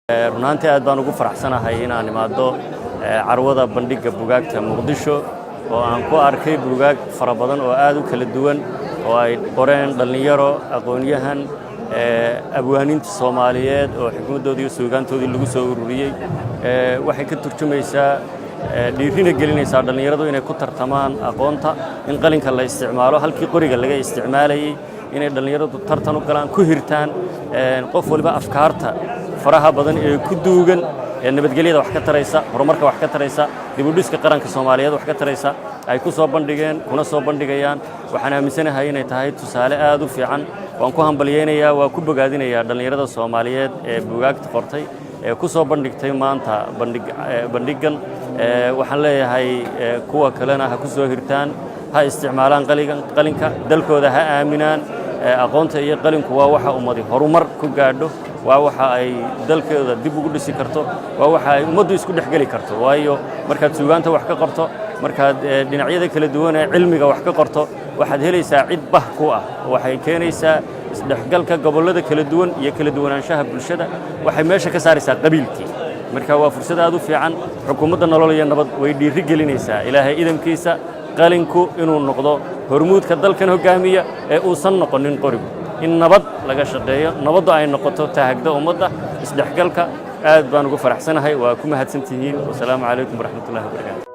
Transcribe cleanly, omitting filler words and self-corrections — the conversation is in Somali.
Runaantii aad baan ugu faraxsanahay inaan imaado carwada bandhigga bugaagta Muqdisho, oo aan ku arkay bugaag fara badan oo aad u kala duwan oo ay qoreen dhallinyaro, aqoon-yahan, abwaaniinta Soomaaliyeed, oo xikmaddoodii iyo suugaantoodii lagu soo ururiyey. Waxay ka turjumaysaa, dhiirina gelinaysaa dhallinyaradu inay ku tartamaan aqoonta, in qalinka la isticmaalo halkii qoriga laga isticmaalayey, inay dhallinyaradu tartan u galaan, ku hirtaan qof waliba afkaarta faraha badan ee ku duugan ee nabadgelyada wax ka taraysa, horumarka wax ka taraysa, dibudhiska qaranka Soomaaliyeed wax ka taraysa, ay ku soo bandhigeen kuna soo bandhigayaan. Waxaan aaminsanahay inay tahay tusaale aad u fiican. Waan ku hambalyaynayaa, waa ku bogaadinayaa dhallinyarada Soomaaliyeed ee bugaagta qortay ee ku soo bandhigtay maanta bandhiggan. Waxaan leeyahay kuwa kalena ha ku soo hirtaan, ha isticmaalaan qalinka, dalkooda ha aaminaan. Aqoonta iyo qalinku waa waxa ummadi horumar ku gaadho, waa waxa ay dalkeeda dib ugu dhisi karto, waa waxa ay ummaddu isku dhexgeli karto. Waayo, markaad suugaanta wax ka qorto, markaad dhinacyada kala duwan ee cilmiga wax ka qorto, waxaad helaysaa cid bah ku ah. Waxay keenaysaa isdhexgalka gobollada kala duwan iyo kala duwanaanshaha bulshada. Waxay meesha ka saaraysaa qabiilkii. Marka waa fursad aad u fiican. Xukuumadda Nolol iyo Nabad way dhiiri gelinaysaa, Ilaahay idamkiisa, qalinku inuu noqdo hormuudka dalkan hoggaamiya ee uusan noqonin qorigu, in nabad laga shaqeeyo, nabaddu ay noqoto taahagda ummadda, isdhexgalka. Aad baan ugu faraxsanahay. Waa ku mahadsantihiin. Wasalaamu calaykum waraxmatullahi wabarakaatu.